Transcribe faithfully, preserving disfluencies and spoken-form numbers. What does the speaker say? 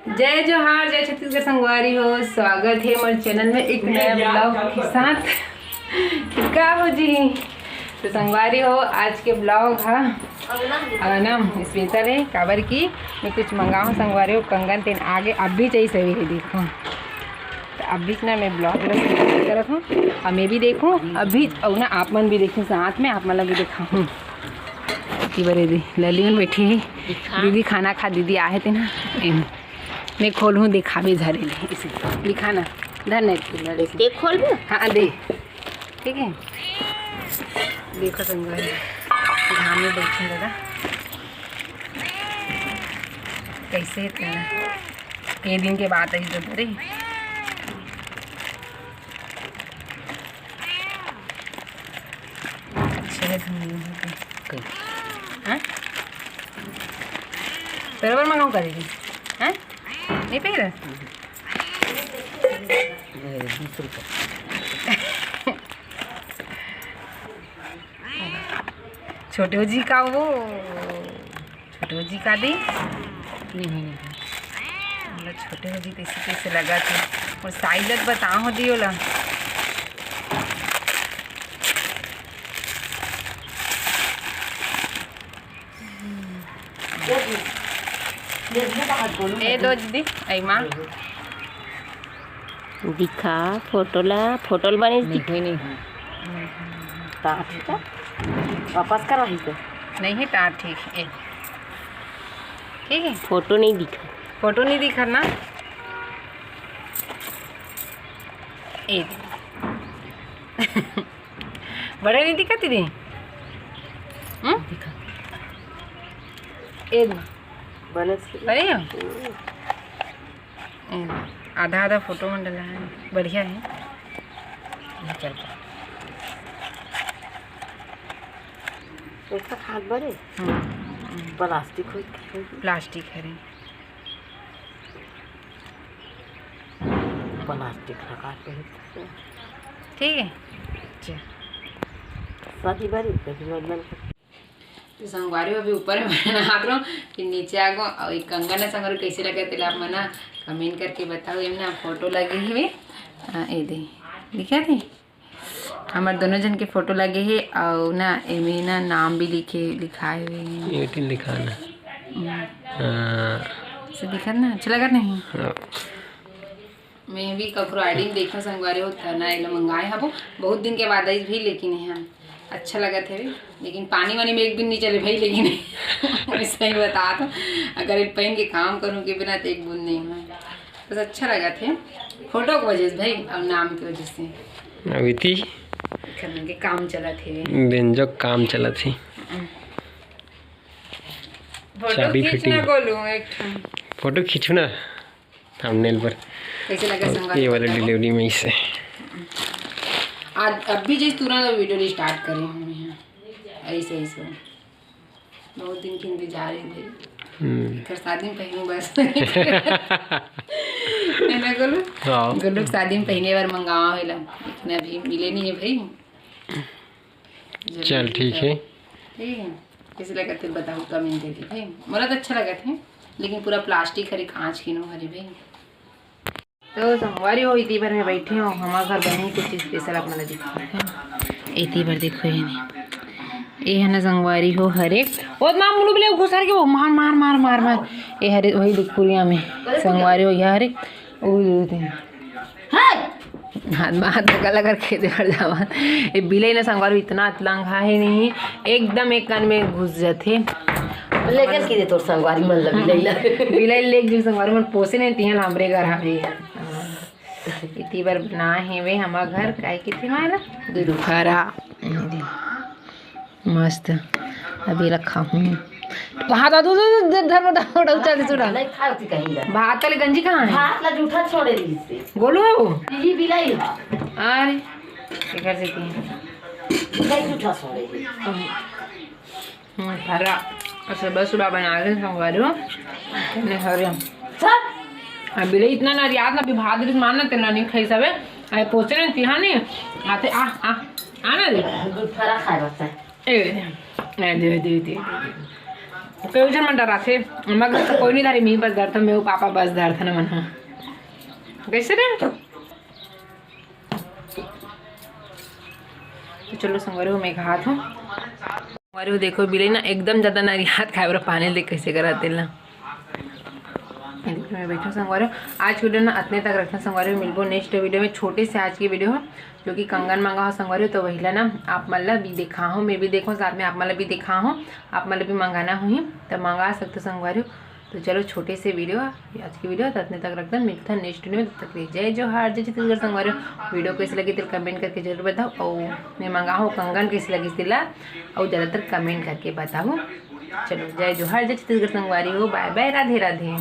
जय जोहार, जय छत्तीसगढ़ संगवारी हो, स्वागत हे मोर चैनल में एक नया ब्लॉग के साथ। का हो जी, तो संगवारी हो, आज के ब्लॉग हा अगना स्पेशल हे, काबर कि मैं कुछ मंगाहूँ संगवारी हो। कंगन तेन आगे अभी चाहिए सभी हे, देखो। तो अभी ना मैं ब्लॉग करत हूँ और मैं भी देखूँ अभी, और ना आप मन भी देखूँ, साथ में आप मन ला भी दिखाहूँ। की बरे दी लली मन बैठी हे, दीदी खाना खा, दीदी आहे तेना। मैं खोलहूँ, दिखाबे झरे ले। इसे दिखा ना, धर नहीं तू लड़े से। देख खोलबे? हाँ, दे। ठीक है, देखो संगवारी, घाम में बैठे दादा, कैसे हे तेना? के दिन के बाद आई तो धरे। अच्छा है, तुम नहीं होते। हाँ? बराबर मंगाऊँ करेगी। हाँ? नहीं पहले? छोटे हो जी का वो, छोटे हो जी का दी? नहीं, नहीं, नहीं। मतलब छोटे हो जी तैसे तैसे लगा थे। और साइज बताओ हो दियो ला। ए दो दीदी, आई माँ। दिखा फोटो ला, फोटो ला बने दिख-, नहीं, नहीं। का? वापस करवाही तो? नहीं है, तार ठीक है। ठीक है, फोटो नहीं दिखा। फोटो नहीं दिखा ना। ए। बड़े नहीं दिखा दीदी? हम्म? दिखा। ए दो। बने से। बने हो? हम्म। ए, आधा आधा फोटो मन डला है, बढ़िया है। ये चल। उसका खाद बने? हम्म। प्लास्टिक हो, प्लास्टिक हरे। प्लास्टिक लगा के। ठीक है, अच्छा। सही बारी, कभी मत बन। तो संगवारी हो, अभी ऊपर में नहात रहो, फिर नीचे आ गो। और एक कंगन है संगवारी, कैसे लगे तेला आप मन comment करके बताओ। एम ना फोटो लगे हुए, आ, ए दे, दिखा थे, हमार दोनों जन के फोटो लगे हे। और ना एमे ना नाम भी लिखे, लिखाए हुए हैं। ये टिन लिखा ना। हम्म। हाँ। से दिखत ना, अच्छा लगत नहीं? हाँ। मैं भी कखरो आईडी में देखा संगवारी हो, त ना एला मंगाए हबो। बहुत दिन के बाद आइस भी, लेकिन यहाँ अच्छा लगत है। लेकिन पानी वानी में एक दिन नहीं चले भाई, लेकिन मैं सही बता तो, अगर एक पहन के काम करूँ के बिना तो एक बूंद नहीं हुआ। बस अच्छा लगत है फोटो के वजह से भाई, और नाम के वजह से। अभी ती खरना के काम चलत है। बेंजो काम चलत है। फोटो चाबी खींच ना फिटिंग। बोलूँ एक ठन। फोटो खींचू ना। थंबनेल पर। कैसे लगा संगवारी ये वाला बताओ। डिलीवरी में इसे। आज अभी जैसे तुरंत वीडियो स्टार्ट करे हूँ यहाँ। ऐसे, ऐसे। बहुत दिन के इंतजार है भाई। हम्म। एकर शादी में पहनू बस। है ना गोलू? हाँ। गोलू के शादी में पहने बार मंगावा होला, लेकिन अभी मिले नहीं है भाई। जरूरी चल, ठीक है। ठीक है, कैसे लगा थे बताओ, कमेंट करके भाई। मोला तो अच्छा लगा थे, लेकिन पूरा प्लास्टिक हरे, कांच के नो हरे भाई। तो संगवारी हो, इती भर में बैठे हो, हमारे घर बनी कुछ स्पेशल आप मन ला दिखाते हैं। इती भर देखो ये नहीं, ये है ना संगवारी हो हरे, ओ माँ मुलुक ले घुसर के वो मार, मार, मार, मार, मार। ये हरे वही देख पुरिया में संगवारी हो, ये हरे, ओ दे दे। हाथ में हाथ लगा लगा खेदे बर जावन। ये बिलाई ना संगवारी इतना अतलंग है नहीं, एकदम एक कान में घुस जाथे। लेकिन की दे तोर संगवारी मन ला बिलाई ला। बिलाई लेके जो संगवारी मन पोसे नहीं, तिहन हमरे घर हवे। इती बर ना हेवे हमार घर, काहे कि थी मारा दुरफरा। मस्त। अभी रखा हूँ। हाथ, हाथ, धर, धर, धर, धर, चल, सुना। नहीं खाती कहीं जा। भात वाली गंजी कहाँ है? भात ला जूठा छोड़े रही से। गोलू है वो? यही बिलाई है। अरे, एकर से की? बिलाई जूठा छोड़े रही। हम्म, फरा। सुबह सुबह बना रहे संगवारी हो। नहीं, हरे। सब। अब बिलाई इतना ना याद ना, अभी भात रिस मारना, तेना नहीं खाई सबे। आए पोसे नहीं, तिहा नहीं। आते, आ, आ, आ ना रे। दूध फरा खाए बस है। ए, ए, दे, दे, दे, दे। कई झन मन डराथे, मगर तो कोई नहीं डरे, मैं बस डरता, मैं पापा बस डरता ना मन हा। कैसे रे? तो चलो संगवारी हो, मैं खात हूँ। संगवारी हो, देखो बिलई ना एकदम ज्यादा नरियात खाए बर पानी ले कैसे करा तेला। मैं बैठा संगवारी हो, आज की वीडियो ना अतने तक रखना संगवारी हो, मिलबो नेक्स्ट वीडियो में छोटे से आज की वीडियो हो, जो कि कंगन मंगा हो संगवारी हो, तो वही ला ना आप मन ला भी देखा हो, मैं भी देखो साथ में आप मन ला भी देखा हो, आप मन ला भी मंगाना होही तो मंगा सकते संगवारी हो। तो चलो छोटे से वीडियो आज की वीडियो तो अतने तक रखते हैं, मिलता है नेक्स्ट वीडियो में। तब तक के लिए जय जोहार, जय छत्तीसगढ़ संगवारी हो। वीडियो कैसे लगी तो कमेंट करके जरूर बताओ और मैं मंगा हो कंगन कैसे लगी तेला और ज्यादातर कमेंट करके बताओ। चलो जय जोहार, जय छत्तीसगढ़ संगवारी हो, बाय बाय, राधे राधे।